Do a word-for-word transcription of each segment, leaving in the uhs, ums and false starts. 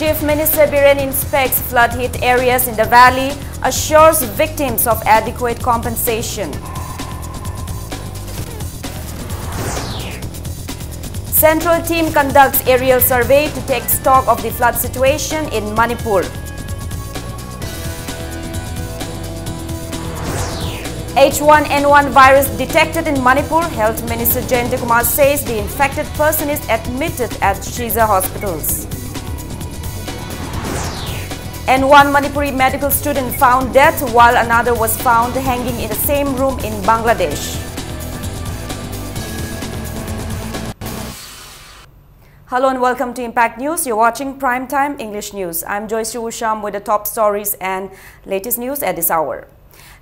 Chief Minister Biren inspects flood-hit areas in the valley, assures victims of adequate compensation. Central team conducts aerial survey to take stock of the flood situation in Manipur. H one N one virus detected in Manipur, Health Minister Jayanta Kumar says the infected person is admitted at Shiza hospitals. And one Manipuri medical student found dead while another was found hanging in the same room in Bangladesh. Hello and welcome to Impact News. You're watching Prime Time English News. I'm Joyce Usham with the top stories and latest news at this hour.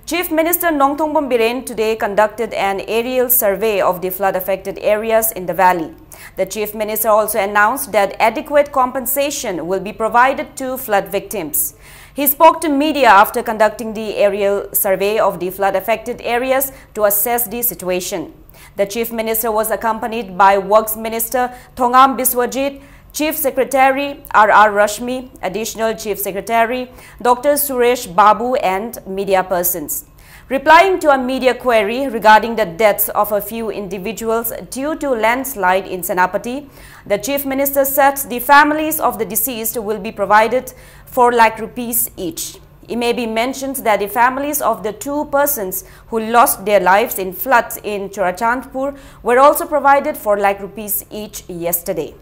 Chief Minister Nongthombam Biren today conducted an aerial survey of the flood-affected areas in the valley. The Chief Minister also announced that adequate compensation will be provided to flood victims. He spoke to media after conducting the aerial survey of the flood-affected areas to assess the situation. The Chief Minister was accompanied by Works Minister Thongam Biswajit, Chief Secretary R R Rashmi, Additional Chief Secretary Doctor Suresh Babu, and media persons. Replying to a media query regarding the deaths of a few individuals due to landslide in Senapati, the Chief Minister said the families of the deceased will be provided four lakh rupees each. It may be mentioned that the families of the two persons who lost their lives in floods in Churachandpur were also provided four lakh rupees each yesterday.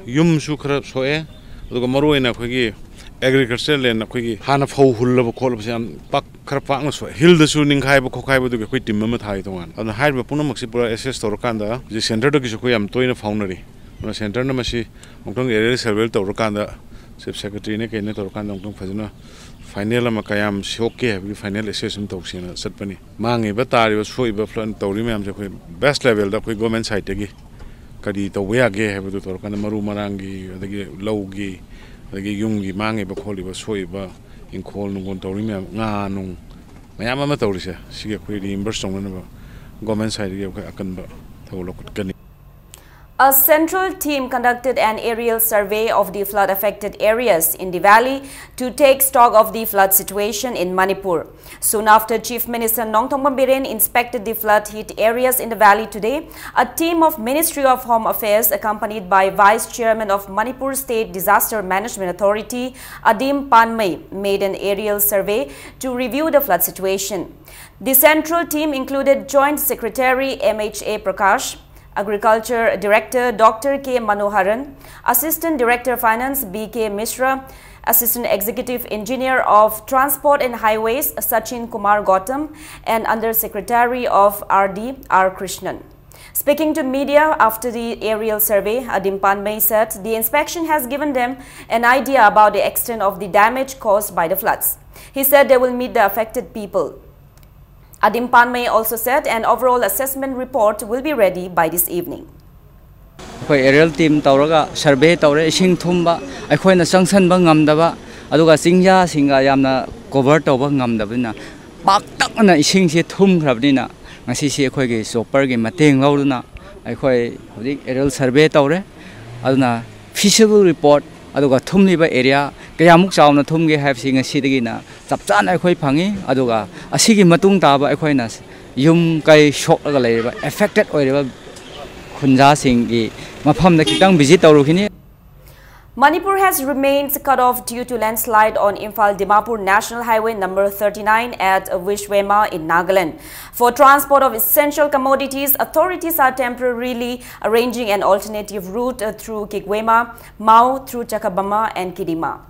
ꯌꯨꯝꯁꯨ ꯈꯔ ꯁꯣꯛꯑꯦ꯫ ꯑꯗꯨꯒ ꯃꯔꯨ ꯑꯣꯏꯅ ꯑꯩꯈꯣꯏꯒꯤ agriculture ꯂꯦꯟ, ꯑꯩꯈꯣꯏꯒꯤ ꯍꯥꯟꯅ ꯐꯧ ꯍꯨꯜꯂꯕ ꯈꯣꯠꯂꯕꯁꯦ ꯌꯥꯝ ꯄꯥꯛ ꯈꯔ ꯄꯥꯛꯅ ꯁꯣꯛꯑꯦ꯫ ꯍꯤꯜꯗꯁꯨ ꯅꯤꯡꯈꯥꯏꯕ ꯈꯣꯠꯈꯥꯏꯕꯗꯨꯒꯤ ꯑꯩꯈꯣꯏ ꯇꯤꯝ ꯑꯃ ꯊꯥꯏ ꯇꯣꯉꯥꯟꯅ꯫ ꯑꯗꯨꯅ ꯍꯥꯏꯔꯤꯕ ꯄꯨꯝꯅꯃꯛꯁꯤ ꯄꯨꯔꯥ ꯑꯦꯁꯦꯁ ꯇꯧꯔꯀꯥꯟꯗ ꯍꯧꯖꯤꯛ ꯁꯦꯟꯇꯔꯗꯒꯤꯁꯨ ꯑꯩꯈꯣꯏ ꯌꯥꯝ ꯇꯣꯏꯅ ꯐꯥꯎꯅꯔꯤ꯫ ꯑꯗꯨꯅ ꯁꯦꯟꯇꯔꯅ ꯃꯁꯤ ꯑꯃꯨꯛꯇꯪ ꯑꯦꯔꯤꯌꯦꯜ ꯁꯔꯚꯦ ꯇꯧꯔꯀꯥꯟꯗ ꯆꯤꯐ ꯁꯦꯀ꯭ꯔꯦꯇꯔꯤꯅ ꯀꯩꯅ ꯇꯧꯔꯀꯥꯟꯗ ꯑꯃꯨꯛꯇꯪ ꯐꯖꯅ ꯐꯥꯏꯅꯦꯜ ꯑꯃ ꯀꯌꯥꯝ ꯁꯣꯛꯀꯦ ꯍꯥꯏꯕꯒꯤ ꯐꯥꯏꯅꯦꯜ ꯑꯦꯁꯦꯁ ꯑꯃ ꯇꯧꯁꯦꯅ ꯆꯠꯄꯅꯤ꯫ ꯃꯥꯡꯉꯤꯕ, ꯇꯥꯔꯤꯕ, ꯁꯣꯛꯏꯕ, ꯐ꯭ꯂꯠ ꯇꯧꯔꯤ ꯃꯌꯥꯝꯁꯦ ꯑꯩꯈꯣꯏ ꯕꯦꯁ ꯂꯦꯚꯦꯜꯗ ꯑꯩꯈꯣꯏ ꯒꯣꯔꯃꯦꯟ ꯁꯥꯏꯠꯇꯒꯤ ꯀꯔꯤ ꯇꯧꯕ ꯌꯥꯒꯦ ꯍꯥꯏꯕꯗꯨ ꯇꯧꯔꯀꯥꯟꯗ ꯃꯔꯨ ꯃꯔꯥꯡꯒꯤ, ꯑꯗꯒꯤ ꯂꯧꯒꯤ, ꯑꯗꯒꯤ ꯌꯨꯝꯒꯤ ꯃꯥꯡꯉꯤꯕ ꯈꯣꯠꯂꯤꯕ ꯁꯣꯛꯏꯕ ꯏꯪꯈꯣꯜ ꯅꯨꯡꯈꯣꯜ ꯇꯧꯔꯤ ꯃꯌꯥꯝ, ꯉꯥ ꯅꯨꯡ ꯃꯌꯥꯝ ꯑꯃ ꯇꯧꯔꯤꯁꯦ, ꯁꯤꯒꯤ ꯑꯩꯈꯣꯏ ꯔꯤꯏꯝꯕꯔꯁ ꯇꯧꯅꯅꯕ ꯒꯣꯔꯃꯦꯟ ꯁꯥꯏꯠꯇꯒꯤ ꯑꯩꯈꯣꯏ ꯑꯀꯟꯕ ꯊꯧ ꯂꯧꯈꯠꯀꯅꯤ꯫ A central team conducted an aerial survey of the flood-affected areas in the valley to take stock of the flood situation in Manipur. Soon after Chief Minister Nongthombam Biren inspected the flood-hit areas in the valley today, a team of Ministry of Home Affairs, accompanied by Vice Chairman of Manipur State Disaster Management Authority, Adim Panmei, made an aerial survey to review the flood situation. The central team included Joint Secretary M H A Prakash, Agriculture Director Doctor K Manoharan, Assistant Director Finance B K Mishra, Assistant Executive Engineer of Transport and Highways Sachin Kumar Gautam, and Undersecretary of R D R Krishnan. Speaking to media after the aerial survey, Adim Panmei said the inspection has given them an idea about the extent of the damage caused by the floods. He said they will meet the affected people. Adim Panmei also said an overall assessment report will be ready by this evening. ꯑꯩꯈꯣꯏ Ariel team ꯇꯧꯔꯒ survey ꯇꯧꯔꯦ꯫ ꯏꯁꯤꯡ ꯊꯨꯝꯕ, ꯑꯩꯈꯣꯏꯅ ꯆꯪꯁꯟꯕ ꯉꯝꯗꯕ, ꯑꯗꯨꯒ ꯆꯤꯡꯌꯥꯁꯤꯡꯒ ꯌꯥꯝꯅ cover ꯇꯧꯕ ꯉꯝꯗꯕꯅꯤꯅ ꯄꯥꯛꯇꯛꯅꯅ ꯏꯁꯤꯡꯁꯤ ꯊꯨꯝꯈ꯭ꯔꯕꯅꯤꯅ ꯉꯁꯤꯁꯤ ꯑꯩꯈꯣꯏꯒꯤ ꯆꯣꯞꯄꯔꯒꯤ ꯃꯇꯦꯡ ꯂꯧꯗꯨꯅ ꯑꯩꯈꯣꯏ ꯍꯧꯖꯤꯛ ꯑꯦꯔꯤꯌꯦꯜ ꯁꯔꯚꯦ ꯇꯧꯔꯦ꯫ ꯑꯗꯨꯅ ꯐꯤꯖꯤꯕꯜ ꯔꯤꯄꯣꯔꯠ ꯑꯗꯨꯒ ꯊꯨꯝꯂꯤꯕ ꯑꯦꯔꯤꯌꯥ ꯀꯌꯥꯃꯨꯛ ꯆꯥꯎꯅ ꯊꯨꯝꯒꯦ ꯍꯥꯏꯕꯁꯤ ꯉꯁꯤꯗꯒꯤꯅ ꯆꯞ ꯆꯥꯅ ꯑꯩꯈꯣꯏ ꯐꯪꯉꯤ꯫ ꯑꯗꯨꯒ ꯑꯁꯤꯒꯤ ꯃꯇꯨꯡ ꯇꯥꯕ ꯑꯩꯈꯣꯏꯅ ꯌꯨꯝ ꯀꯩ ꯁꯣꯛꯂꯒ ꯂꯩꯔꯤꯕ ꯑꯦꯐꯦꯛꯇꯦꯠ ꯑꯣꯏꯔꯤꯕ ꯈꯨꯟꯖꯥꯁꯤꯡꯒꯤ ꯃꯐꯝꯗ ꯈꯤꯇꯪ visit ꯇꯧꯔꯨꯈꯤꯅꯤ꯫ Manipur has remained cut off due to landslide on Imphal Dimapur National Highway number thirty-nine at Vishwema in Nagaland. For transport of essential commodities, authorities are temporarily arranging an alternative route through Kikwema, Mao, through Chakabama and Kidima.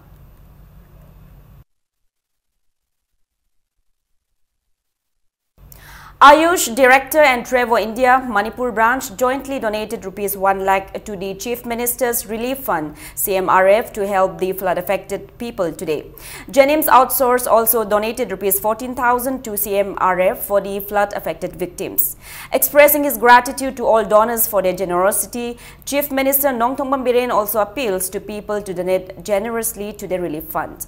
Ayush Director and Trevo India Manipur branch jointly donated rupees one lakh to the Chief Minister's Relief Fund, C M R F, to help the flood affected people today. Jennings Outsource also donated rupees fourteen thousand to C M R F for the flood affected victims. Expressing his gratitude to all donors for their generosity, Chief Minister Nongthombam Biren also appeals to people to donate generously to the relief fund.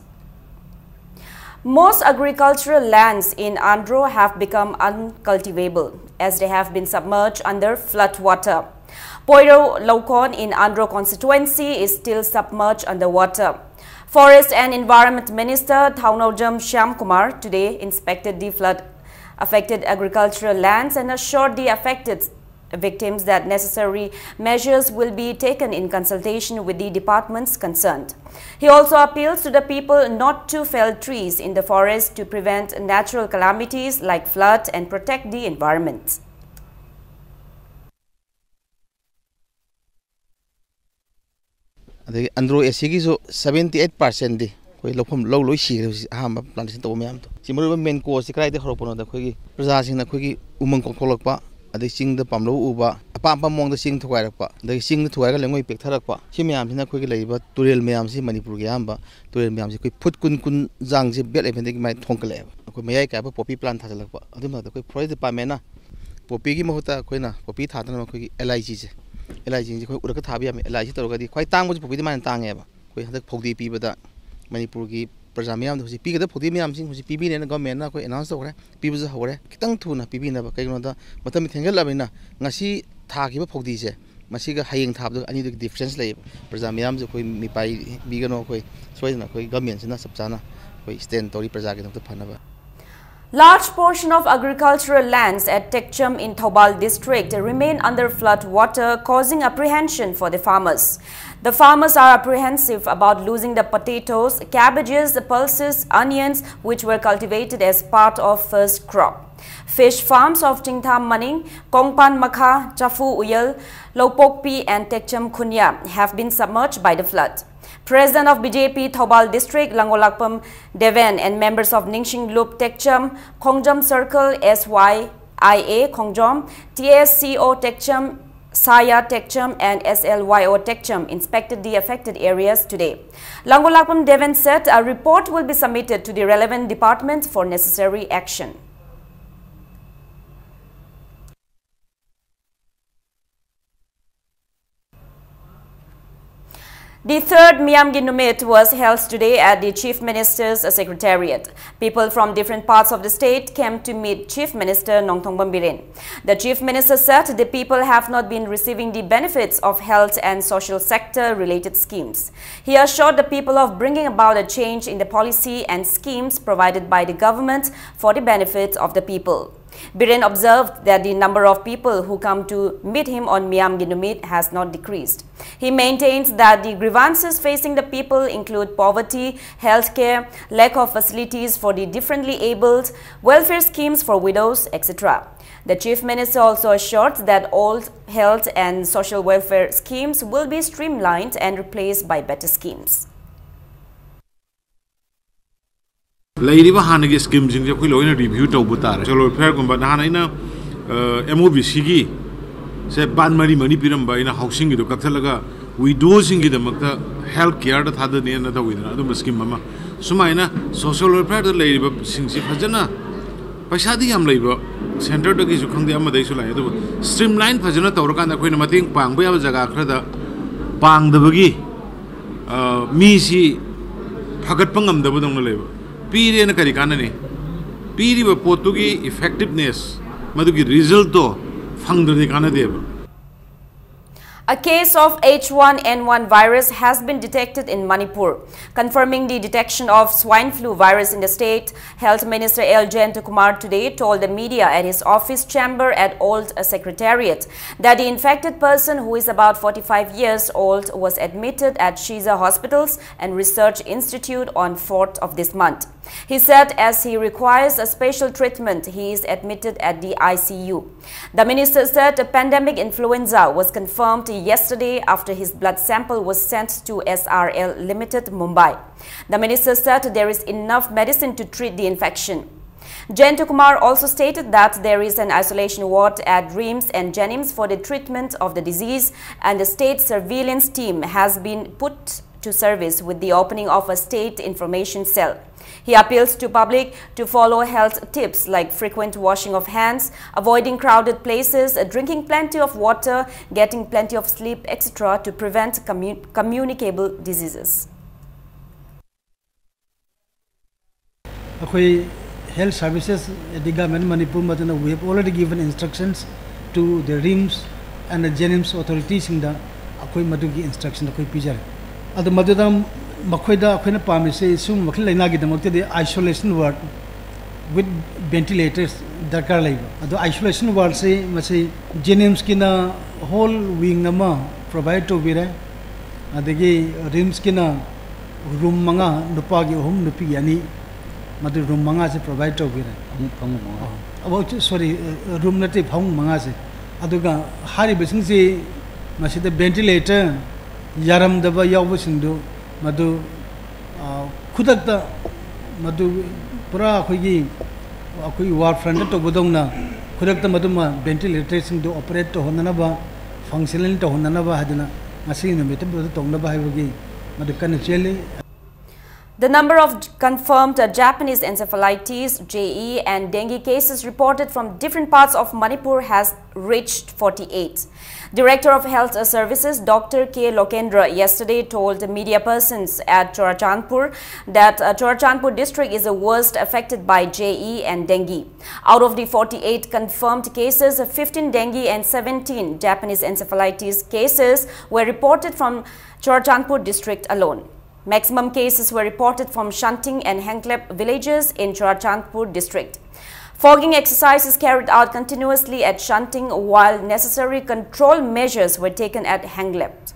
Most agricultural lands in Andro have become uncultivable as they have been submerged under flood water. Poiro Loukon in Andro constituency is still submerged underwater. Forest and Environment Minister Thaunojam Shyamkumar today inspected the flood affected agricultural lands and assured the affected victims that necessary measures will be taken in consultation with the departments concerned. He also appeals to the people not to fell trees in the forest to prevent natural calamities like flood and protect the environment. ꯑꯗꯒꯤ Andro ꯑꯦꯁꯤꯒꯤꯁꯨ seventy eight ꯄꯥꯔꯁꯦꯟꯗꯤ ꯑꯩꯈꯣꯏ ꯂꯧꯐꯝ ꯂꯧ ꯂꯣꯏ ꯁꯤꯈ꯭ꯔꯦ ꯍꯧꯖꯤꯛ ꯑꯍꯥꯟꯕ plantation ꯇꯧꯕ ꯃꯌꯥꯝꯗꯣ꯫ ꯁꯤ ꯃꯔꯨꯑꯣꯏꯕ ꯃꯦꯟ ꯀꯣꯁꯁꯤ ꯀꯗꯥꯏꯗꯒꯤ ꯍꯧꯔꯛꯄꯅꯣꯗ ꯑꯩꯈꯣꯏꯒꯤ ꯄ꯭ꯔꯖꯥꯁꯤꯡꯅ ꯑꯩꯈꯣꯏꯒꯤ ꯎꯃꯪ ꯀꯣꯛꯊꯣꯛꯂꯛꯄ, ꯑꯗꯩ ꯆꯤꯡꯗ ꯄꯥꯝꯂꯧ ꯎꯕ, ꯑꯄꯥꯝ ꯑꯄꯥꯝꯕ ꯃꯑꯣꯡꯗ ꯆꯤꯡ ꯊꯨꯒꯥꯏꯔꯛꯄ, ꯑꯗꯒꯤ ꯆꯤꯡꯗ ꯊꯨꯒꯥꯏꯔꯒ ꯂꯩꯉꯣꯏ ꯄꯦꯛꯊꯔꯛꯄ, ꯁꯤ ꯃꯌꯥꯝꯁꯤꯅ ꯑꯩꯈꯣꯏꯒꯤ ꯂꯩꯔꯤꯕ ꯇꯨꯔꯦꯜ ꯃꯌꯥꯝꯁꯤ, ꯃꯅꯤꯄꯨꯔꯒꯤ ꯑꯌꯥꯝꯕ ꯇꯨꯔꯦꯜ ꯃꯌꯥꯝꯁꯤ ꯑꯩꯈꯣꯏ ꯐꯨꯠ ꯀꯨꯟ ꯀꯨꯟ ꯆꯥꯡꯁꯤ ꯕꯦꯠ ꯂꯦꯚꯦꯜꯗꯒꯤ ꯃꯥꯏ ꯊꯣꯡꯒꯠꯂꯛꯑꯦꯕ꯫ ꯑꯩꯈꯣꯏ ꯃꯌꯥꯏ ꯀꯥꯏꯕ ꯄꯣꯄꯤ ꯄ꯭ꯂꯥꯟ ꯊꯥꯖꯤꯜꯂꯛꯄ, ꯑꯗꯨꯒꯤ ꯃꯊꯛꯇ ꯑꯩꯈꯣꯏ ꯐꯣꯔꯦꯁ ꯗꯤꯄꯥꯔꯠꯃꯦꯟꯅ ꯄꯣꯄꯤꯒꯤ ꯃꯍꯨꯠꯇ ꯑꯩꯈꯣꯏꯅ ꯄꯣꯄꯤ ꯊꯥꯗꯅꯕ ꯑꯩꯈꯣꯏꯒꯤ ꯑꯦꯜ ꯑꯥꯏ ꯖꯤꯁꯦ, ꯑꯦꯜ ꯑꯥꯏ ꯖꯤꯁꯦ ꯑꯩꯈꯣꯏ ꯎꯔꯛꯀ ꯊꯥꯕ ꯌꯥꯝꯃꯤ꯫ ꯑꯦꯜ ꯑꯥꯏ ꯖꯤ ꯇꯧꯔꯒꯗꯤ ꯈ꯭ꯋꯥꯏ ꯇꯥꯡꯕꯁꯤ ꯄꯣꯄꯤꯗꯤ ꯃꯥꯅ ꯇꯥꯡꯉꯦꯕ꯫ ꯑꯩꯈꯣꯏ ꯍꯟꯗꯛ ꯐꯧꯗꯤ ꯄꯤꯕꯗ ꯃꯅꯤꯄꯨꯔꯒꯤ ꯄ꯭ꯔꯖꯥ ꯃꯤꯌꯥꯝꯗ ꯍꯧꯖꯤꯛ ꯄꯤꯒꯗꯕ ꯐꯧꯗꯤ ꯃꯌꯥꯝꯁꯤꯡ ꯍꯧꯖꯤꯛ ꯄꯤꯕꯤꯅꯦꯅ ꯒꯣꯔꯃꯦꯟꯅ ꯑꯩꯈꯣꯏ ꯑꯦꯅꯥꯎꯟꯁ ꯇꯧꯈ꯭ꯔꯦ, ꯄꯤꯕꯁꯨ ꯍꯧꯔꯦ꯫ ꯈꯤꯇꯪ ꯊꯨꯅ ꯄꯤꯕꯤꯅꯕ, ꯀꯩꯒꯤꯅꯣꯗ ꯃꯇꯝ ꯊꯦꯡꯖꯤꯜꯂꯛꯑꯕꯅꯤꯅ ꯉꯁꯤ ꯊꯥꯈꯤꯕ ꯐꯧꯗꯤꯁꯦ ꯃꯁꯤꯒ ꯍꯌꯦꯡ ꯊꯥꯕꯗ ꯑꯅꯤꯗꯨꯒꯤ ꯗꯤꯐ꯭ꯔꯦꯟꯁ ꯂꯩꯌꯦꯕ꯫ ꯄ꯭ꯔꯖꯥ ꯃꯤꯌꯥꯝꯁꯦ ꯑꯩꯈꯣꯏ ꯃꯤꯄꯥꯏ ꯄꯤꯒꯅꯣ, ꯑꯩꯈꯣꯏ ꯁꯣꯏꯗꯅ ꯑꯩꯈꯣꯏ ꯒꯃꯦꯟꯁꯤꯅ ꯆꯞ ꯆꯥꯅ ꯑꯩꯈꯣꯏ ꯁ꯭ꯇꯦꯟ ꯇꯧꯔꯤ ꯄ꯭ꯔꯖꯥꯒꯤꯗꯃꯛꯇ ꯐꯅꯕ꯫ Large portion of agricultural lands at Tekcham in Thoubal district remain under flood water, causing apprehension for the farmers. The farmers are apprehensive about losing the potatoes, cabbages, pulses, onions, which were cultivated as part of first crop. Fish farms of Chingtham Maning, Kongpan Makha, Chafu Uyal, Lopokpi, and Tekcham Khunya have been submerged by the flood. President of B J P Thoubal District, Langolakpam Deven, and members of Ningshing Lup Tekcham, Khongjom Circle, S Y I A Khongjom, T S C O Tekcham, Saya Tekcham, and S L Y O Tekcham inspected the affected areas today. Langolakpam Deven said a report will be submitted to the relevant departments for necessary action. The third Miyamgi Numit was held today at the Chief Minister's Secretariat. People from different parts of the state came to meet Chief Minister Nongthombam Biren. The Chief Minister said the people have not been receiving the benefits of health and social sector related schemes. He assured the people of bringing about a change in the policy and schemes provided by the government for the benefit of the people. Biren observed that the number of people who come to meet him on Miyamgi Numit has not decreased. He maintains that the grievances facing the people include poverty, healthcare, lack of facilities for the differently abled, welfare schemes for widows, et cetera. The Chief Minister also assured that old health and social welfare schemes will be streamlined and replaced by better schemes. ꯂꯩꯔꯤꯕ ꯍꯥꯟꯅꯒꯤ ꯁ꯭ꯀꯤꯝꯁꯤꯡꯁꯦ ꯑꯩꯈꯣꯏ ꯂꯣꯏꯅ review ꯇꯧꯕ ꯇꯥꯔꯦ꯫ Social ꯋꯦꯜꯐꯤꯌꯔꯒꯨꯝꯕ ꯅꯍꯥꯟ ꯑꯩꯅ M O B ꯁꯤꯒꯤ ꯁꯦ ban ꯃꯔꯤ ꯃꯔꯤ ꯄꯤꯔꯝꯕ, ꯑꯩꯅ ꯍꯥꯎꯁꯤꯡꯒꯤꯗꯣ ꯀꯛꯊꯠꯂꯒ ꯋꯤꯗꯣꯁꯤꯡꯒꯤꯗꯃꯛꯇ ꯍꯦꯜꯊ ꯀꯤꯌꯔꯗ ꯊꯥꯗꯅꯦꯅ ꯇꯧꯋꯤꯗꯅ, ꯑꯗꯨꯝꯕ ꯁ꯭ꯀꯤꯝ ꯑꯃ꯫ ꯁꯨꯃꯥꯏꯅ ꯁꯣꯁꯤꯌꯦꯜ ꯋꯦꯜꯐꯤꯌꯔꯗ ꯂꯩꯔꯤꯕꯁꯤꯡꯁꯤ ꯐꯖꯅ, ꯄꯩꯁꯥꯗꯤ ꯌꯥꯝ ꯂꯩꯕ, ꯁꯦꯟꯇꯔꯗꯒꯤꯁꯨ ꯈꯪꯗꯦ, ꯑꯃꯗꯒꯤꯁꯨ ꯂꯥꯛꯑꯦ, ꯑꯗꯨꯕꯨ ꯁ꯭ꯇ꯭ꯔꯤꯝ ꯂꯥꯏꯟ ꯐꯖꯅ ꯇꯧꯔꯀꯥꯟꯗ ꯑꯩꯈꯣꯏꯅ ꯃꯇꯦꯡ ꯄꯥꯡꯕ ꯌꯥꯕ ꯖꯒꯥ ꯈꯔꯗ ꯄꯥꯡꯗꯕꯒꯤ ꯃꯤꯁꯤ ꯐꯒꯠꯄ ꯉꯝꯗꯕꯗꯧꯅ ꯂꯩꯕ꯫ ꯄꯤꯔꯦꯅ ꯀꯔꯤ ꯀꯥꯟꯅꯅꯤ? ꯄꯤꯔꯤꯕ ꯄꯣꯠꯇꯨꯒꯤ ꯏꯐꯦꯛꯇꯤꯚꯅꯦꯁ, ꯃꯗꯨꯒꯤ ꯔꯤꯖꯜꯠꯇꯣ ꯐꯪꯗ꯭ꯔꯗꯤ ꯀꯥꯟꯅꯗꯦꯕ꯫ A case of H one N one virus has been detected in Manipur. Confirming the detection of swine flu virus in the state, Health Minister L Jayantakumar today told the media at his office chamber at Old Secretariat that the infected person, who is about forty-five years old, was admitted at Shiza Hospitals and Research Institute on fourth of this month. He said as he requires a special treatment, he is admitted at the I C U. The minister said a pandemic influenza was confirmed yesterday after his blood sample was sent to S R L Limited, Mumbai. The minister said there is enough medicine to treat the infection. Jayantakumar also stated that there is an isolation ward at RIMS and JNIMS for the treatment of the disease, and the state surveillance team has been put to service with the opening of a state information cell. He appeals to public to follow health tips like frequent washing of hands, avoiding crowded places, drinking plenty of water, getting plenty of sleep, et cetera to prevent commu- communicable diseases. ꯑꯩꯈꯣꯏ health services at the government Manipur ꯃꯗꯨꯅ we have already given instructions to the RIMS and the JNIMS authorityꯁꯤꯡꯗ ꯑꯩꯈꯣꯏ ꯃꯗꯨꯒꯤ instruction ꯑꯩꯈꯣꯏ ꯄꯤꯖꯔꯦ꯫ ꯑꯗꯨ ꯃꯗꯨꯗ ꯃꯈꯣꯏꯗ ꯑꯩꯈꯣꯏꯅ ꯄꯥꯝꯃꯤꯁꯦ ꯁꯤꯒꯨꯝꯕ ꯃꯈꯜ ꯂꯥꯏꯅꯥꯒꯤꯗꯃꯛꯇꯗꯤ isolation ward with ventilators ꯗꯔꯀꯥꯔ ꯂꯩꯕ꯫ ꯑꯗꯣ isolation wardꯁꯤ ꯃꯁꯤ JNIMSꯀꯤꯅ whole wing ꯑꯃ provide ꯇꯧꯕꯤꯔꯦ꯫ ꯑꯗꯒꯤ RIMSꯀꯤꯅ room ꯃꯉꯥ, ꯅꯨꯄꯥꯒꯤ ꯑꯍꯨꯝ, ꯅꯨꯄꯤꯒꯤ ꯑꯅꯤ, ꯃꯗꯨ room ꯃꯉꯥꯁꯦ provide ꯇꯧꯕꯤꯔꯦ꯫ ꯐꯃꯨꯡ ꯐꯃꯨꯡ ꯃꯉꯥ꯫ ꯑꯣ, sorry, room ꯅꯠꯇꯦ, ꯐꯃꯨꯡ ꯃꯉꯥꯁꯦ꯫ ꯑꯗꯨꯒ ꯍꯥꯏꯔꯤꯕꯁꯤꯡꯁꯤ ꯃꯁꯤꯗ ventilator ꯌꯥꯔꯝꯗꯕ ꯌꯥꯎꯕꯁꯤꯡꯗꯨ ꯃꯗꯨ, ꯑ, ꯈꯨꯗꯛꯇ ꯃꯗꯨ ꯄꯨꯔꯥ ꯑꯩꯈꯣꯏꯒꯤ, ꯑꯩꯈꯣꯏ war frontꯇ ꯇꯧꯕꯗꯧꯅ ꯈꯨꯗꯛꯇ ꯃꯗꯨꯃ ventilatorꯁꯤꯡꯗꯨ operate ꯇꯧꯍꯟꯅꯅꯕ, functional ꯇꯧꯍꯟꯅꯅꯕ ꯍꯥꯏꯗꯅ ꯉꯁꯤꯒꯤ ꯅꯨꯃꯤꯠꯇꯨꯗ ꯇꯧꯅꯕ ꯍꯥꯏꯕꯒꯤ ꯃꯗꯨ ꯀꯟꯅ ꯆꯦꯜꯂꯤ꯫ The number of confirmed Japanese encephalitis, J E, and dengue cases reported from different parts of Manipur has reached forty-eight. Director of Health Services Doctor K Lokendra yesterday told media persons at Churachandpur that uh, Churachandpur district is the worst affected by J E and dengue. Out of the forty-eight confirmed cases, fifteen dengue and seventeen Japanese encephalitis cases were reported from Churachandpur district alone. Maximum cases were reported from Shanting and Henglep villages in Churachandpur district. Fogging exercise is carried out continuously at Shanting, while necessary control measures were taken at Henglep.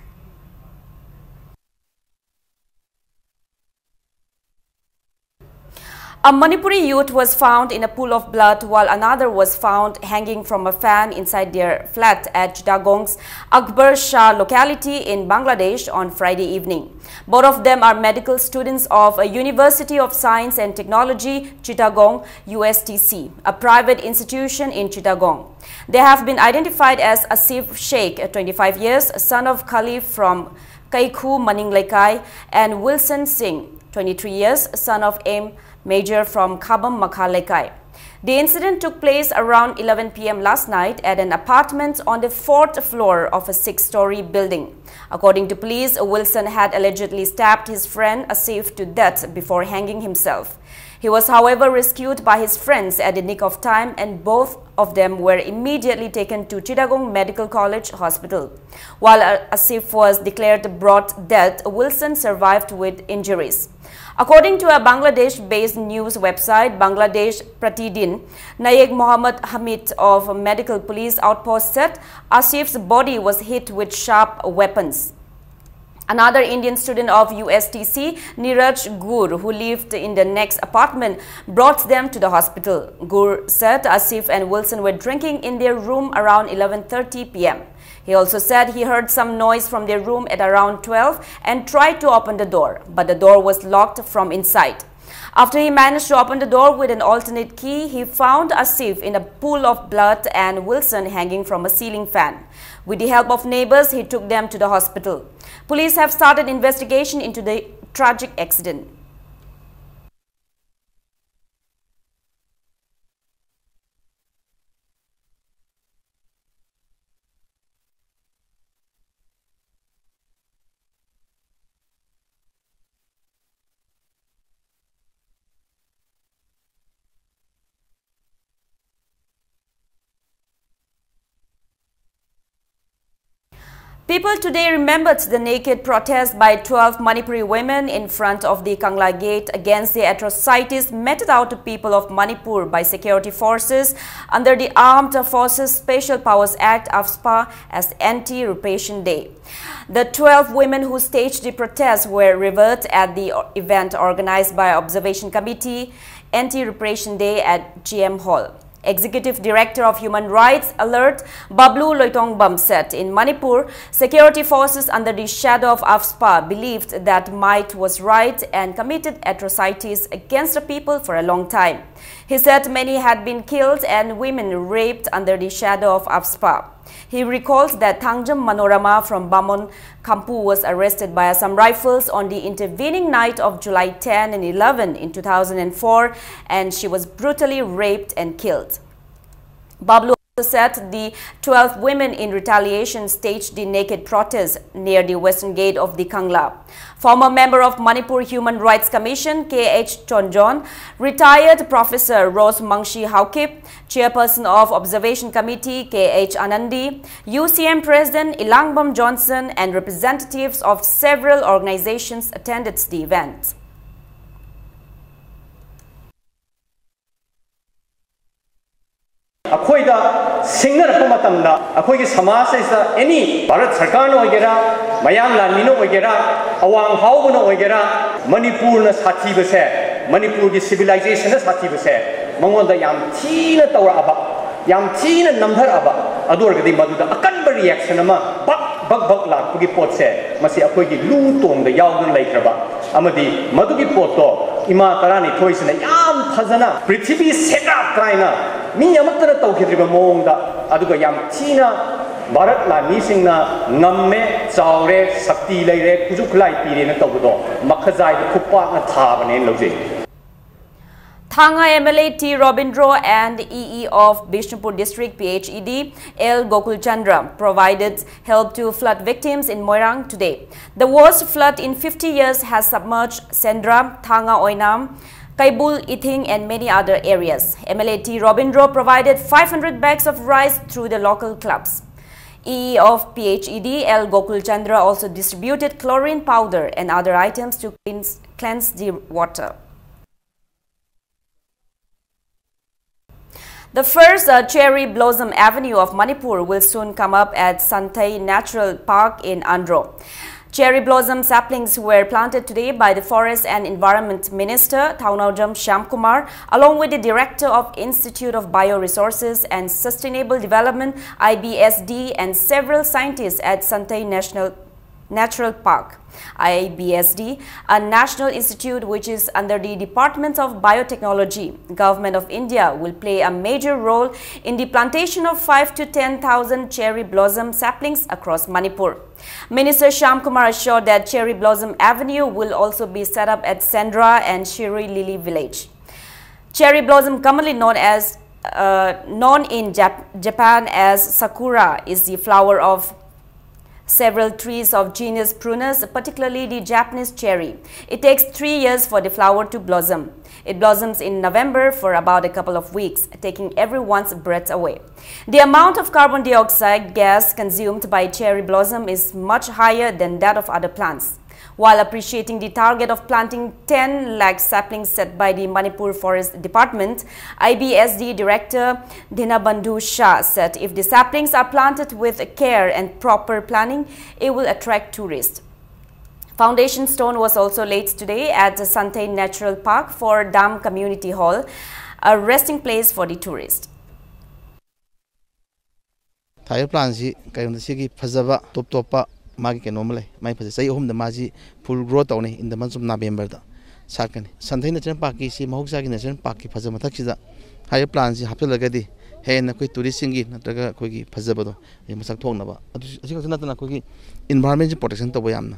A Manipuri youth was found in a pool of blood, while another was found hanging from a fan inside their flat at Chittagong's Akbar Shah locality in Bangladesh on Friday evening. Both of them are medical students of a University of Science and Technology, Chittagong, U S T C, a private institution in Chittagong. They have been identified as Asif Sheikh, twenty-five years, son of Khalif from Kaikhu Maning Leikai, and Wilson Singh, twenty-three years, son of M Major from Khabam Makha Leikai. The incident took place around eleven p m last night at an apartment on the fourth floor of a six-story building. According to police, Wilson had allegedly stabbed his friend Asif to death before hanging himself. He was, however, rescued by his friends at the nick of time, and both of them were immediately taken to Chittagong Medical College Hospital. While, uh, Asif was declared brought death, Wilson survived with injuries. According to a Bangladesh-based news website, Bangladesh Pratidin, Nayeg Mohammad Hamid of Medical Police Outpost said Asif's body was hit with sharp weapons. Another Indian student of U S T C, Niraj Gur, who lived in the next apartment, brought them to the hospital. Gur said Asif and Wilson were drinking in their room around eleven thirty p m. He also said he heard some noise from their room at around twelve and tried to open the door, but the door was locked from inside. After he managed to open the door with an alternate key, he found Asif in a pool of blood and Wilson hanging from a ceiling fan. With the help of neighbors, he took them to the hospital. Police have started investigation into the tragic accident. People today remembered the naked protest by twelve Manipuri women in front of the Kangla Gate against the atrocities meted out to people of Manipur by security forces under the Armed Forces Special Powers Act, AFSPA, as Anti-Repression Day. The twelve women who staged the protest were revered at the event organized by Observation Committee, Anti-Repression Day at G M Hall. Executive Director of Human Rights Alert, Bablu Loitongbam, said in Manipur, security forces under the shadow of AFSPA believed that might was right and committed atrocities against the people for a long time. He said many had been killed and women raped under the shadow of AFSPA. He recalled that Thangjam Manorama from Bamon Khampu was arrested by Assam Rifles on the intervening night of July ten and eleven in two thousand four, and she was brutally raped and killed. Bablu also said the twelve women in retaliation staged the naked protest near the western gate of the Kangla. Former member of Manipur Human Rights Commission, K H Chonjon, retired Professor Rose Mangshi Haokip, chairperson of Observation Committee, K H Anandi, U C M President Elangbam Johnson, and representatives of several organizations attended the event. ꯑꯩꯈꯣꯏꯗ ꯁꯤꯡꯅꯔꯛꯄ ꯃꯇꯝꯗ ꯑꯩꯈꯣꯏꯒꯤ ꯁꯃꯥꯖ ꯑꯁꯤꯗ ꯑꯦꯅꯤ ꯚꯥꯔꯠ ꯁꯔꯀꯥꯔꯅ ꯑꯣꯏꯒꯦꯔꯥ, ꯃꯌꯥꯡ ꯂꯥꯟꯃꯤꯅ ꯑꯣꯏꯒꯦꯔꯥ, ꯑꯋꯥꯡ ꯍꯥꯎꯕꯅ ꯑꯣꯏꯒꯦꯔꯥ, ꯃꯅꯤꯄꯨꯔꯅ ꯁꯥꯊꯤꯕꯁꯦ, ꯃꯅꯤꯄꯨꯔꯒꯤ ꯁꯤꯚꯤꯂꯥꯏꯖꯦꯁꯟꯅ ꯁꯥꯊꯤꯕꯁꯦ ꯃꯉꯣꯟꯗ ꯌꯥꯝ ꯊꯤꯅ ꯇꯧꯔꯛꯑꯕ, ꯌꯥꯝ ꯊꯤꯅ ꯅꯝꯊꯔꯛꯑꯕ, ꯑꯗꯨ ꯑꯣꯏꯔꯒꯗꯤ ꯃꯗꯨꯗ ꯑꯀꯟꯕ ꯔꯤꯌꯦꯛꯁꯟ ꯑꯃ ꯕꯛ ꯕꯛ ꯕꯛ ꯂꯥꯛꯄꯒꯤ ꯄꯣꯠꯁꯦ, ꯃꯁꯤ ꯑꯩꯈꯣꯏꯒꯤ ꯂꯨ ꯇꯣꯡꯗ ꯌꯥꯎꯗꯨꯅ ꯂꯩꯈ꯭ꯔꯕ ꯑꯃꯗꯤ ꯃꯗꯨꯒꯤ ꯄꯣꯠꯇꯣ ꯏꯃꯥ ꯇꯔꯥꯅꯤꯊꯣꯏꯁꯤꯅ ꯌꯥꯝ ꯐꯖꯅ ꯄ꯭ꯔꯤꯊꯤꯕꯤ ꯁꯦꯒꯥꯛ ꯀꯥꯏꯅ ꯃꯤ ꯑꯃꯠꯇꯅ ꯇꯧꯈꯤꯗ꯭ꯔꯤꯕ ꯃꯑꯣꯡꯗ, ꯑꯗꯨꯒ ꯌꯥꯝ ꯊꯤꯅ ꯚꯥꯔꯠ ꯂꯥꯟꯃꯤꯁꯤꯡꯅ ꯉꯝꯃꯦ, ꯆꯥꯎꯔꯦ, ꯁꯛꯇꯤ ꯂꯩꯔꯦ, ꯈꯨꯠꯁꯨ ꯈꯨꯠꯂꯥꯏ ꯄꯤꯔꯦꯅ ꯇꯧꯕꯗꯣ ꯃꯈꯖꯥꯏꯗ ꯈꯨꯄꯥꯛꯅ ꯊꯥꯕꯅꯦꯅ ꯂꯧꯖꯩ꯫ Thanga M L A T Robindro and E E of Bishnupur District, P H E D, L Gokul Chandra, provided help to flood victims in Moirang today. The worst flood in fifty years has submerged Sendra, Thanga Oinam, Kaibul, Ithing, and many other areas. M L A T Robindro provided five hundred bags of rice through the local clubs. E E of P H E D, L Gokul Chandra, also distributed chlorine powder and other items to cleanse, cleanse the water. The first, uh, Cherry Blossom Avenue of Manipur will soon come up at Santei Natural Park in Andro. Cherry blossom saplings were planted today by the Forest and Environment Minister Thaonaojam Shyamkumar, along with the Director of Institute of Bioresources and Sustainable Development, I B S D, and several scientists at Santei National Natural Park, I B S D, a national institute which is under the Department of Biotechnology, Government of India will play a major role in the plantation of five to ten thousand cherry blossom saplings across Manipur. Minister Shyam Kumar assured that Cherry Blossom Avenue will also be set up at Sendra and Shirui Lily Village. Cherry blossom, commonly known as uh, known in Jap- Japan as sakura, is the flower of several trees of genus Prunus, particularly the Japanese cherry. It takes three years for the flower to blossom. It blossoms in November for about a couple of weeks, taking everyone's breath away. The amount of carbon dioxide gas consumed by cherry blossom is much higher than that of other plants. While appreciating the target of planting ten lakh saplings set by the Manipur Forest Department, I B S D Director Dinabandhu Shah said if the saplings are planted with care and proper planning, it will attract tourists. Foundation stone was also laid today at Santei Natural Park for Dam Community Hall, a resting place for the tourists. ꯊꯥꯔꯤꯕ ꯄ꯭ꯂꯥꯟꯁꯤ ꯀꯩꯅꯣꯗ ꯁꯤꯒꯤ ꯐꯖꯕ ꯇꯣꯞ ꯇꯣꯞꯄ ꯃꯥꯒꯤ ꯀꯩꯅꯣ ꯑꯃ ꯂꯩ꯫ ꯃꯥꯒꯤ ꯐꯖ ꯆꯍꯤ ꯑꯍꯨꯝꯗ ꯃꯥꯁꯤ ꯐꯨꯜ ꯒ꯭ꯔꯣ ꯇꯧꯅꯤ꯫ In the month of November ꯗ ꯁꯥꯠꯀꯅꯤ꯫ ꯁꯟꯊꯩ ꯅꯦꯆꯔꯦꯜ ꯄꯥꯔꯛꯀꯤ ꯁꯤ ꯃꯍꯧꯁꯥꯒꯤ ꯅꯦꯆꯔꯦꯜ ꯄꯥꯔꯛꯀꯤ ꯐꯖ ꯃꯊꯛꯁꯤꯗ ꯍꯥꯏꯔꯤꯕ ꯄ꯭ꯂꯥꯟꯁꯤ ꯍꯥꯞꯆꯤꯜꯂꯒꯗꯤ ꯍꯦꯟꯅ ꯑꯩꯈꯣꯏ ꯇꯨꯔꯤꯁꯁꯤꯡꯒꯤ ꯅꯠꯇ꯭ꯔꯒ ꯑꯩꯈꯣꯏꯒꯤ ꯐꯖꯕꯗꯣ ꯑꯩ ꯃꯁꯛ ꯊꯣꯛꯅꯕ꯫ ꯑꯗꯨ ꯑꯁꯤ ꯈꯛꯇ ꯅꯠꯇꯅ ꯑꯩꯈꯣꯏꯒꯤ ꯏꯟꯚꯥꯏꯔꯣꯟꯃꯦꯟꯁꯤ ꯄ꯭ꯔꯣꯇꯦꯛꯁꯟ ꯇꯧꯕ ꯌꯥꯝꯅ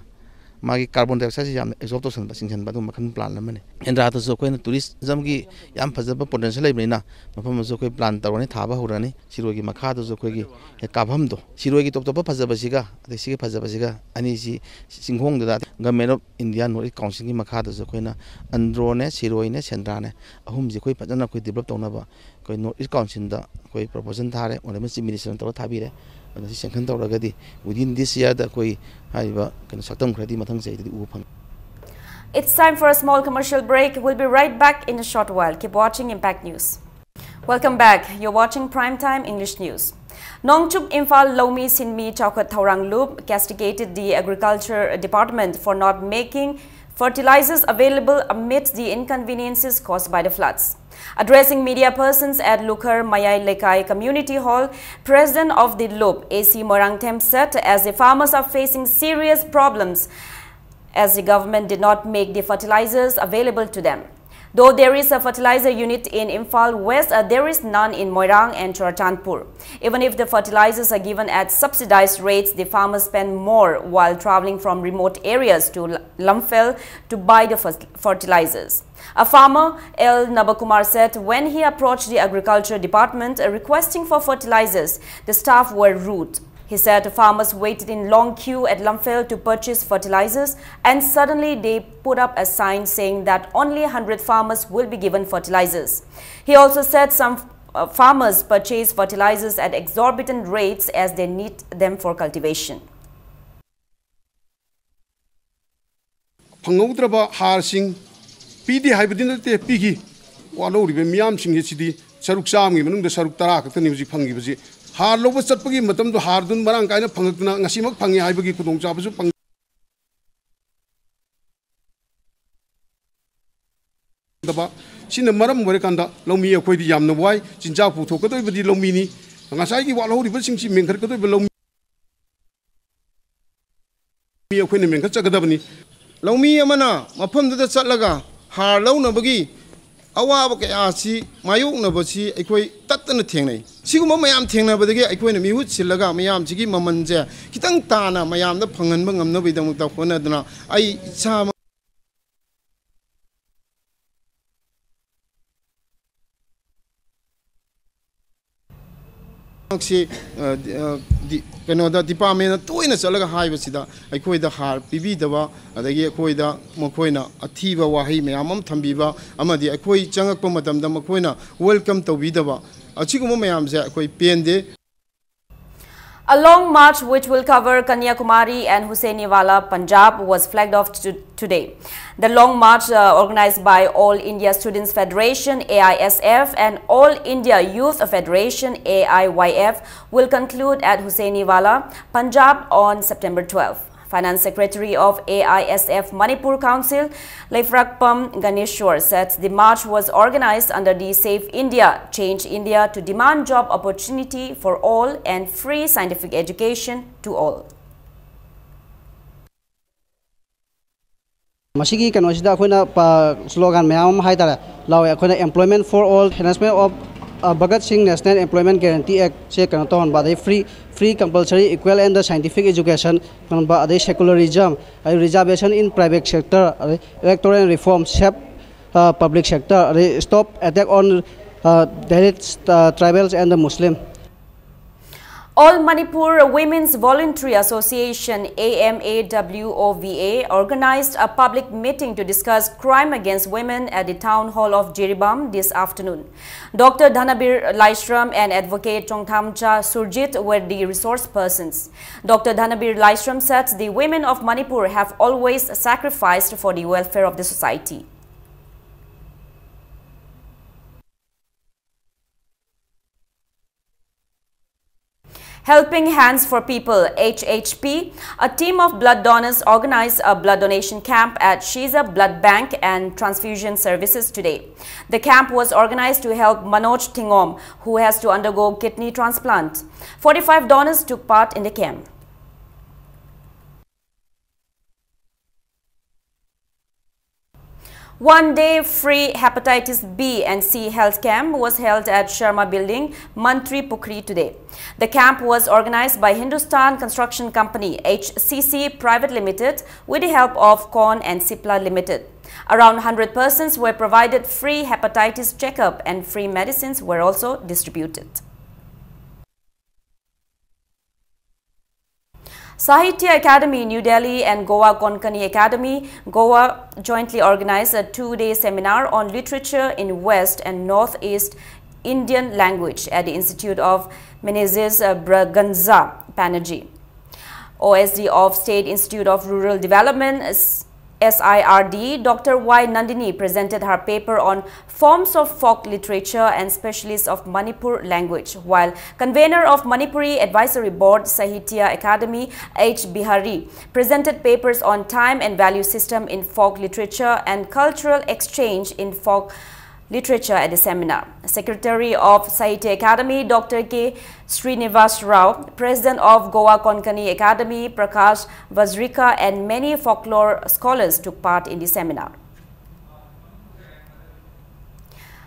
ꯃꯥꯒꯤ ꯀꯥꯔꯕꯣꯟ ꯗꯥꯏꯑꯣꯛꯁꯥꯏꯗꯁꯤ ꯌꯥꯝꯅ ꯑꯦꯕꯖꯣꯔꯕ ꯇꯧꯁꯟꯕ, ꯆꯤꯡꯁꯤꯟꯕ ꯑꯗꯨꯒꯨꯝꯕ ꯃꯈꯜ ꯄ꯭ꯂꯥꯟ ꯑꯃꯅꯤ꯫ ꯁꯦꯟꯗ꯭ꯔꯥꯗꯁꯨ ꯑꯩꯈꯣꯏꯅ ꯇꯨꯔꯤꯖꯝꯒꯤ ꯌꯥꯝ ꯐꯖꯕ ꯄꯣꯇꯦꯟꯁꯤꯌꯦꯜ ꯂꯩꯕꯅꯤꯅ ꯃꯐꯝ ꯑꯃꯁꯨ ꯑꯩꯈꯣꯏ ꯄ꯭ꯂꯥꯟ ꯇꯧꯔꯅꯤ, ꯊꯥꯕ ꯍꯧꯔꯅꯤ꯫ ꯁꯤꯔꯣꯏꯒꯤ ꯃꯈꯥꯗꯁꯨ ꯑꯩꯈꯣꯏꯒꯤ ꯍꯦꯛ ꯀꯥꯐꯝꯗꯣ, ꯁꯤꯔꯣꯏꯒꯤ ꯇꯣꯞ ꯇꯣꯞꯄ ꯐꯖꯕꯁꯤꯒ ꯑꯗꯩ ꯁꯤꯒꯤ ꯐꯖꯕꯁꯤꯒ ꯑꯅꯤꯁꯤ ꯆꯤꯡꯈꯣꯡꯗꯨꯗ Government of India North East Council ꯒꯤ ꯃꯈꯥꯗꯁꯨ ꯑꯩꯈꯣꯏꯅ ꯑꯟꯗ꯭ꯔꯣꯅꯦ, ꯁꯤꯔꯣꯏꯅꯦ, ꯁꯦꯟꯗ꯭ꯔꯥꯅꯦ, ꯑꯍꯨꯝꯁꯤ ꯑꯩꯈꯣꯏ ꯐꯖꯅ ꯑꯩꯈꯣꯏ ꯗꯤꯕꯂꯞ ꯇꯧꯅꯕ ꯑꯩꯈꯣꯏ North East Council ꯗ ꯑꯩꯈꯣꯏ ꯄ꯭ꯔꯣꯄꯣꯖꯦꯜ ꯊꯥꯔꯦ꯫ ꯑꯣꯅꯔꯦꯕꯜ ꯆꯤꯐ ꯃꯤꯅꯤꯁꯇꯔꯅ ꯇꯧꯔ ꯊꯥꯕꯤꯔꯦ꯫ ꯑꯗꯣ ꯁꯤ ꯁꯦꯡꯁꯟ ꯇꯧꯔꯒꯗꯤ within this year ꯗ ꯑꯩꯈꯣꯏ ꯍꯥꯏꯔꯤꯕ ꯀꯩꯅꯣ ꯁꯛꯇꯝ ꯈꯔꯗꯤ ꯃꯊꯪ ꯆꯍꯤꯗꯗꯤ ꯎꯕ ꯐꯪꯉꯤ꯫ It's time for a small commercial break. We'll be right back in a short while. Keep watching Impact News. Welcome back. You're watching Prime Time English News. Nongchup Imphal Lomi Sinmi Chaukat Thaurang Lup castigated the Agriculture Department for not making fertilizers available amid the inconveniences caused by the floods. Addressing media persons at Lukhar Mayai Lekai Community Hall, President of the loop, A C Moirangthem, said as the farmers are facing serious problems as the government did not make the fertilizers available to them. Though there is a fertilizer unit in Imphal West, uh, there is none in Moirang and Churachandpur. Even if the fertilizers are given at subsidized rates, the farmers spend more while traveling from remote areas to L- Lamphel to buy the fer- fertilizers. A farmer, L Nabakumar, said when he approached the agriculture department, uh, requesting for fertilizers, the staff were rude. He said farmers waited in long queue at Lamphel to purchase fertilizers, and suddenly they put up a sign saying that only one hundred farmers will be given fertilizers. He also said some uh, farmers purchase fertilizers at exorbitant rates as they need them for cultivation. ꯐꯪꯍꯧꯗ꯭ꯔꯕ ꯍꯥꯔꯁꯤꯡ ꯄꯤꯗꯦ ꯍꯥꯏꯕꯗꯤ ꯅꯠꯇꯦ, ꯄꯤꯈꯤ꯫ ꯋꯥꯠꯍꯧꯔꯤꯕ ꯃꯤꯌꯥꯝꯁꯤꯡ ꯑꯁꯤꯗꯤ ꯁꯔꯨꯛ ꯆꯥꯝꯃꯒꯤ ꯃꯅꯨꯡꯗ ꯁꯔꯨꯛ ꯇꯔꯥ ꯈꯛꯇꯅꯤ ꯍꯧꯖꯤꯛ ꯐꯪꯉꯤꯕꯁꯤ꯫ ꯍꯥꯔ ꯂꯧꯕ ꯆꯠꯄꯒꯤ ꯃꯇꯝꯗꯣ ꯍꯥꯔꯗꯨ ꯃꯔꯥꯡ ꯀꯥꯏꯅ ꯐꯪꯉꯛꯇꯅ ꯉꯁꯤꯃꯛ ꯐꯪꯉꯤ ꯍꯥꯏꯕꯒꯤ ꯈꯨꯗꯣꯡꯆꯥꯕꯁꯨ ꯐꯪꯗꯕ꯫ ꯁꯤꯅ ꯃꯔꯝ ꯑꯣꯏꯔꯀꯥꯟꯗ ꯂꯧꯃꯤ ꯑꯩꯈꯣꯏꯗꯤ ꯌꯥꯝꯅ ꯋꯥꯏ꯫ ꯆꯤꯟꯖꯥꯛ ꯄꯨꯊꯣꯛꯀꯗꯧꯔꯤꯕꯗꯤ ꯂꯧꯃꯤꯅꯤ꯫ ꯉꯁꯥꯏꯒꯤ ꯋꯥꯠꯍꯧꯔꯤꯕꯁꯤꯡꯁꯤ ꯃꯦꯟꯈꯠꯀꯗꯧꯔꯤꯕ ꯂꯧꯃꯤ ꯑꯩꯈꯣꯏꯅ ꯃꯦꯟꯈꯠꯆꯒꯗꯕꯅꯤ꯫ ꯂꯧꯃꯤ ꯑꯃꯅ ꯃꯐꯝꯗꯨꯗ ꯆꯠꯂꯒ ꯍꯥꯔ ꯂꯧꯅꯕꯒꯤ ꯑꯋꯥꯕ ꯀꯌꯥ ꯑꯁꯤ ꯃꯥꯌꯣꯛꯅꯕꯁꯤ ꯑꯩꯈꯣꯏ ꯇꯠꯇꯅ ꯊꯦꯡꯅꯩ꯫ ꯁꯤꯒꯨꯝꯕ ꯃꯌꯥꯝ ꯊꯦꯡꯅꯕꯗꯒꯤ ꯑꯩꯈꯣꯏꯅ ꯃꯤꯍꯨꯠ ꯁꯤꯜꯂꯒ ꯃꯌꯥꯝꯁꯤꯒꯤ ꯃꯃꯜꯁꯦ ꯈꯤꯇꯪ ꯇꯥꯅ ꯃꯌꯥꯝꯗ ꯐꯪꯍꯟꯕ ꯉꯝꯅꯕꯒꯤꯗꯃꯛꯇ ꯍꯣꯠꯅꯗꯨꯅ ꯑꯩ ꯏꯁꯥꯃꯛ ꯁꯤ, ꯑ, ꯗꯤ-, ꯀꯩꯅꯣꯗ, ꯗꯤꯄꯥꯔꯠꯃꯦꯟꯗ ꯇꯣꯏꯅ ꯆꯠꯂꯒ ꯍꯥꯏꯕꯁꯤꯗ ꯑꯩꯈꯣꯏꯗ ꯍꯥꯔ ꯄꯤꯕꯤꯗꯕ, ꯑꯗꯒꯤ ꯑꯩꯈꯣꯏꯗ ꯃꯈꯣꯏꯅ ꯑꯊꯤꯕ ꯋꯥꯍꯩ ꯃꯌꯥꯝ ꯑꯃ ꯊꯝꯕꯤꯕ ꯑꯃꯗꯤ ꯑꯩꯈꯣꯏ ꯆꯪꯉꯛꯄ ꯃꯇꯝꯗ ꯃꯈꯣꯏꯅ ꯋꯦꯜꯀꯝ ꯇꯧꯕꯤꯗꯕ, ꯑꯁꯤꯒꯨꯝꯕ ꯃꯌꯥꯝꯁꯦ ꯑꯩꯈꯣꯏ ꯄꯦꯟꯗꯦ꯫ A long march which will cover Kanyakumari and Hussainiwala, Punjab, was flagged off to- today. The long march, uh, organized by All India Students Federation, A I S F, and All India Youth Federation, A I Y F, will conclude at Hussainiwala, Punjab, on September twelfth. Finance Secretary of A I S F Manipur Council, Leifrakpam Ganeshwar, said the march was organized under the Save India, Change India to demand job opportunity for all and free scientific education to all. ꯃꯁꯤꯒꯤ ꯀꯩꯅꯣꯁꯤꯗ ꯑꯩꯈꯣꯏꯅ slogan ꯃꯌꯥꯝ ꯑꯃ ꯍꯥꯏꯇꯥꯔꯦ ꯂꯥꯎꯋꯦ꯫ ꯑꯩꯈꯣꯏꯅ employment for all, enhancement of Bhagat Singh National Employment Guarantee Act ꯁꯦ ꯀꯩꯅꯣ ꯇꯧꯍꯟꯕ, ꯑꯗꯩ free free compulsory equal and scientific education ꯐꯪꯕ, ꯑꯗꯩ secularism, ꯑꯗꯩ reservation in private sector, ꯑꯗꯩ electoral reform, save public sector, ꯑꯗꯩ stop attack on Dalit, tribals and the Muslim. All Manipur Women's Voluntary Association, A M A W O V A, organized a public meeting to discuss crime against women at the Town Hall of Jiribam this afternoon. Doctor Dhanabir Laishram and Advocate Chongthamcha Surjit were the resource persons. Doctor Dhanabir Laishram said the women of Manipur have always sacrificed for the welfare of the society. Helping Hands for People, H H P, a team of blood donors organized a blood donation camp at Shiza Blood Bank and Transfusion Services today. The camp was organized to help Manoj Tingom, who has to undergo kidney transplant. Forty-five donors took part in the camp. One day free hepatitis B and C health camp was held at Sharma Building, Mantri Pukhri today. The camp was organized by Hindustan Construction Company, H C C Private Limited, with the help of Corn and Cipla Limited. Around hundred persons were provided free hepatitis checkup and free medicines were also distributed. Sahitya Academy, New Delhi and Goa Konkani Academy, Goa jointly organized a two-day seminar on literature in West and Northeast Indian language at the Institute of Menezes, uh, Braganza Banerjee, O S D of State Institute of Rural Development, S-, S I R D, Doctor Y Nandini presented her paper on forms of folk literature and specialists of Manipur language, while convener of Manipuri Advisory Board Sahitya Academy H Bihari presented papers on time and value system in folk literature and cultural exchange in folk literature at the seminar. Secretary of Sahitya Academy, Doctor K Srinivas Rao, President of Goa Konkani Academy, Prakash Vazrika, and many folklore scholars took part in the seminar.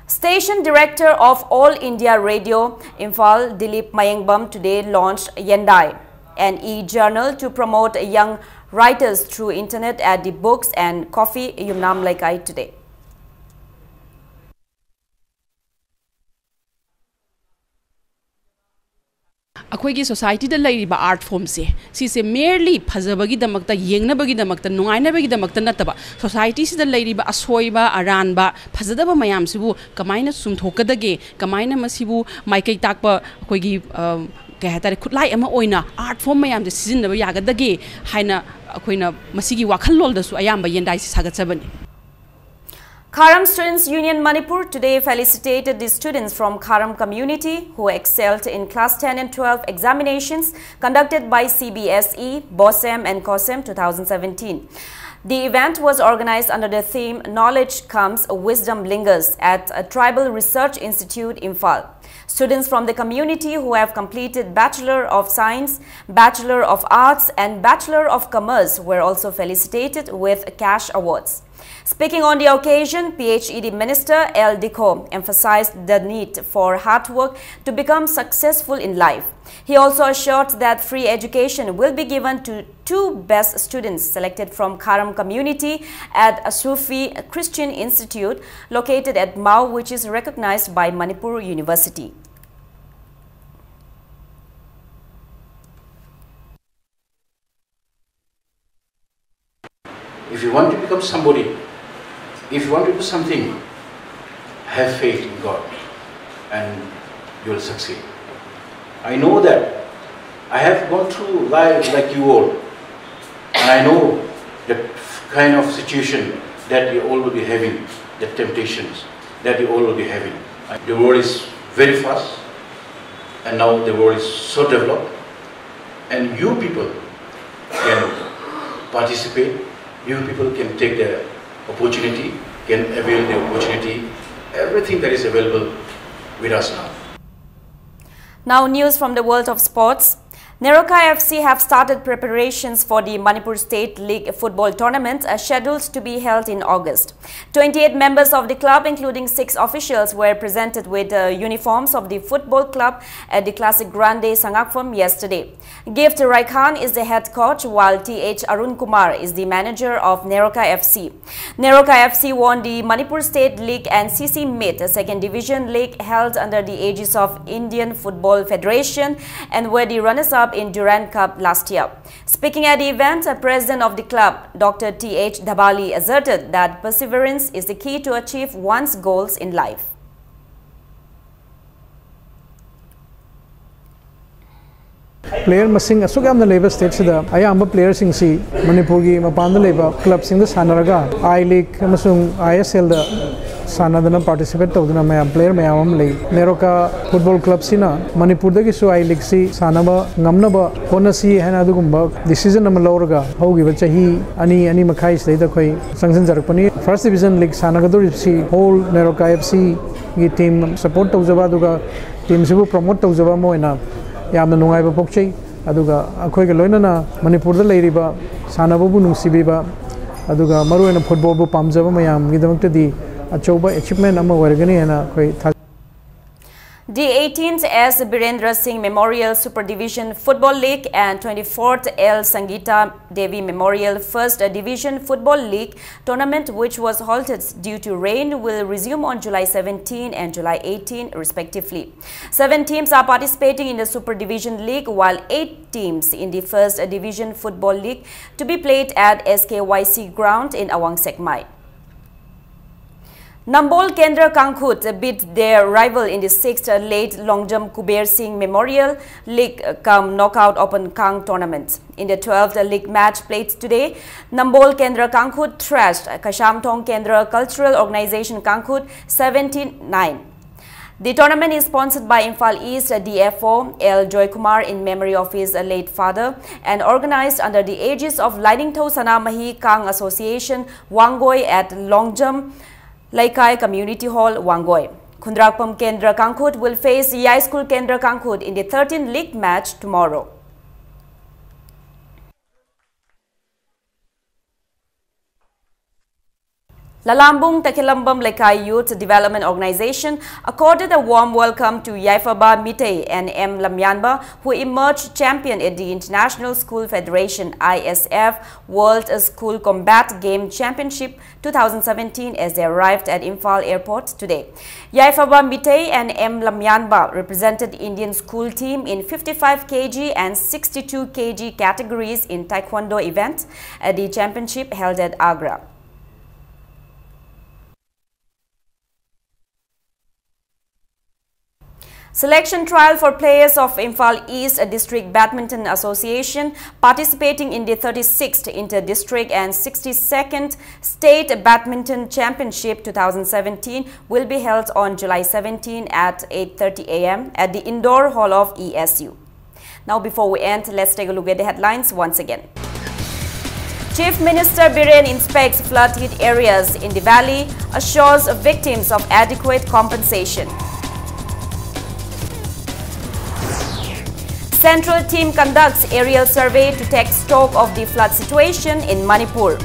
Station Director of All India Radio Imphal, Dilip Mayengbam, today launched Yendai, an e-journal to promote young writers through internet at the Books and Coffee Yumnam Laikai today. ꯑꯩꯈꯣꯏꯒꯤ ꯁꯣꯁꯥꯏꯇꯤꯗ ꯂꯩꯔꯤꯕ art ꯐꯣꯝꯁꯦ, ꯁꯤꯁꯦ ꯃꯦꯔꯂꯤ ꯐꯖꯕꯒꯤꯗꯃꯛꯇ, ꯌꯦꯡꯅꯕꯒꯤꯗꯃꯛꯇ, ꯅꯨꯡꯉꯥꯏꯅꯕꯒꯤꯗꯃꯛꯇ ꯅꯠꯇꯕ, ꯁꯣꯁꯥꯏꯇꯤꯁꯤꯗ ꯂꯩꯔꯤꯕ ꯑꯁꯣꯏꯕ ꯑꯔꯥꯟꯕ, ꯐꯖꯗꯕ ꯃꯌꯥꯝꯁꯤꯕꯨ ꯀꯃꯥꯏꯅ ꯆꯨꯝꯊꯣꯛꯀꯗꯒꯦ, ꯀꯃꯥꯏꯅ ꯃꯁꯤꯕꯨ ꯃꯥꯏꯀꯩ ꯇꯥꯛꯄ ꯑꯩꯈꯣꯏꯒꯤ ꯀꯩ ꯍꯥꯏꯇꯥꯔꯦ, ꯈꯨꯠꯂꯥꯏ ꯑꯃ ꯑꯣꯏꯅ ꯑꯥꯔꯠ ꯐꯣꯝ ꯃꯌꯥꯝꯁꯦ ꯁꯤꯖꯤꯟꯅꯕ ꯌꯥꯒꯗꯒꯦ ꯍꯥꯏꯅ ꯑꯩꯈꯣꯏꯅ ꯃꯁꯤꯒꯤ ꯋꯥꯈꯜꯂꯣꯟꯗꯁꯨ ꯑꯌꯥꯝꯕ ꯌꯦꯟꯗꯥꯏꯁꯦ ꯁꯥꯒꯠꯆꯕꯅꯤ꯫ Kharam Students Union Manipur today felicitated the students from Kharam community who excelled in class ten and twelve examinations conducted by C B S E, BOSEM and COSEM two thousand seventeen. The event was organized under the theme Knowledge Comes, Wisdom Lingers at a Tribal Research Institute, Imphal. Students from the community who have completed Bachelor of Science, Bachelor of Arts and Bachelor of Commerce were also felicitated with cash awards. Speaking on the occasion, P H E D Minister L Dikho emphasized the need for hard work to become successful in life. He also assured that free education will be given to two best students selected from Kharam community at Sufi Christian Institute located at Mao, which is recognized by Manipur University. If you want to become somebody, if you want to do something, have faith in God and you will succeed. I know that I have gone through life like you all, and I know that kind of situation that you all will be having, the temptations that you all will be having. The world is very fast, and now the world is so developed, and you people can participate, you people can take the opportunity, can avail the opportunity, everything that is available with us now. Now, news from the world of sports. Neroka F C have started preparations for the Manipur State League football tournament, uh, scheduled to be held in August. Twenty-eight members of the club, including six officials, were presented with, uh, uniforms of the football club at the Classic Grande Sangakpam yesterday. Gift Raikhan is the head coach, while T H Arun Kumar is the manager of Neroka F C. Neroka F C won the Manipur State League and C C Meet, a second division league held under the aegis of Indian Football Federation, and were the runners-up in Durand Cup last year. Speaking at the event, a president of the club, Doctor T H Dhabali, asserted that perseverance is the key to achieve one's goals in life. Player ꯃꯁꯤꯡ ꯑꯁꯨꯛ ꯌꯥꯝꯅ ꯂꯩꯕ state ꯁꯤꯗ ꯑꯌꯥꯝꯕ player ꯁꯤꯡꯁꯤ ꯃꯅꯤꯄꯨꯔꯒꯤ ꯃꯄꯥꯟꯗ ꯂꯩꯕ club ꯁꯤꯡꯗ ꯁꯥꯟꯅꯔꯒ I League ꯑꯃꯁꯨꯡ I S L the ꯁꯥꯟꯅꯗꯅ participate ꯇꯧꯗꯨꯅ ꯃꯌꯥꯝ player ꯃꯌꯥꯝ ꯑꯃ ꯂꯩ꯫ Neroka Football Club ꯁꯤꯅ ꯃꯅꯤꯄꯨꯔꯗꯒꯤꯁꯨ I League ꯁꯤ ꯁꯥꯟꯅꯕ ꯉꯝꯅꯕ ꯍꯣꯠꯅꯁꯤ ꯍꯥꯏꯅ ꯑꯗꯨꯒꯨꯝꯕ decision ꯑꯃ ꯂꯧꯔꯒ ꯍꯧꯈꯤꯕ ꯆꯍꯤ ꯑꯅꯤ, ꯑꯅꯤ ꯃꯈꯥꯏ ꯁꯤꯗꯩꯗ ꯑꯩꯈꯣꯏ ꯆꯪꯁꯤꯟꯖꯔꯛꯄꯅꯤ꯫ First Division League ꯁꯥꯟꯅꯒꯗꯧꯔꯤꯕꯁꯤ whole Neroka F C ꯒꯤ team support ꯇꯧꯖꯕ ꯑꯗꯨꯒ team ꯁꯤꯕꯨ promote ꯇꯧꯖꯕ ꯑꯃ ꯑꯣꯏꯅ ꯌꯥꯝꯅ ꯅꯨꯡꯉꯥꯏꯕ ꯄꯣꯛꯆꯩ꯫ ꯑꯗꯨꯒ ꯑꯩꯈꯣꯏꯒ ꯂꯣꯏꯅꯅ ꯃꯅꯤꯄꯨꯔꯗ ꯂꯩꯔꯤꯕ ꯁꯥꯟꯅꯕꯕꯨ ꯅꯨꯡꯁꯤꯕꯤꯕ ꯑꯗꯨꯒ ꯃꯔꯨꯑꯣꯏꯅ football ꯕꯨ ꯄꯥꯝꯖꯕ ꯃꯌꯥꯝꯒꯤꯗꯃꯛꯇꯗꯤ ꯑꯆꯧꯕ achievement ꯑꯃ ꯑꯣꯏꯔꯒꯅꯤ ꯍꯥꯏꯅ ꯑꯩꯈꯣꯏ ꯊꯥꯖꯩ꯫ The eighteenth S Birendra Singh Memorial Super Division Football League and twenty-fourth L Sangeeta Devi Memorial First Division Football League tournament, which was halted due to rain, will resume on July seventeen and July eighteen, respectively. Seven teams are participating in the Super Division League, while eight teams in the First Division Football League to be played at S K Y C ground in Awang Sekmai. Nambol Kendra Kangkhut beat their rival in the sixth Late Longjam Kuber Singh Memorial League cum Knockout Open Kang tournament. In the twelfth league match played today, Nambol Kendra Kangkhut thrashed Kashamthong Kendra Cultural Organization Kangkhut seventeen nine. The tournament is sponsored by Imphal East D F O L Joykumar in memory of his late father and organized under the aegis of Lainingthou Sanamahi Kang Association Wangoi at Longjam Leikai Community Hall, Wangoi. Khundrakpam Kendra Kangkhut will face Yai School Kendra Kangkhut in the thirteenth league match tomorrow. Lalambung Takhelambam Leikai Youth Development Organization accorded a warm welcome to Yaifaba Mitei and M Lamyanba, who emerged champion at the International School Federation, I S F, World School Combat Game Championship two thousand seventeen as they arrived at Imphal Airport today. Yaifaba Mitei and M Lamyanba represented Indian school team in fifty-five K G and sixty-two K G categories in Taekwondo event at the championship held at Agra. Selection trial for players of Imphal East District Badminton Association participating in the thirty-sixth Inter-District and sixty-second State Badminton Championship two thousand seventeen will be held on July seventeen at eight thirty a m at the indoor hall of E S U. Now, before we end, let's take a look at the headlines once again. Chief Minister Biren inspects flood-hit areas in the valley, assures victims of adequate compensation. Central team conducts aerial survey to take stock of the flood situation in Manipur.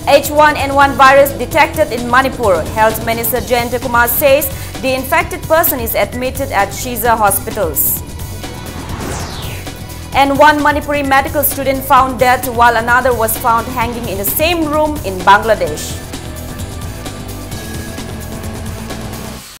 H one N one virus detected in Manipur. Health Minister Jayanta Kumar says the infected person is admitted at Shiza hospitals. And one Manipuri medical student found dead while another was found hanging in the same room in Bangladesh.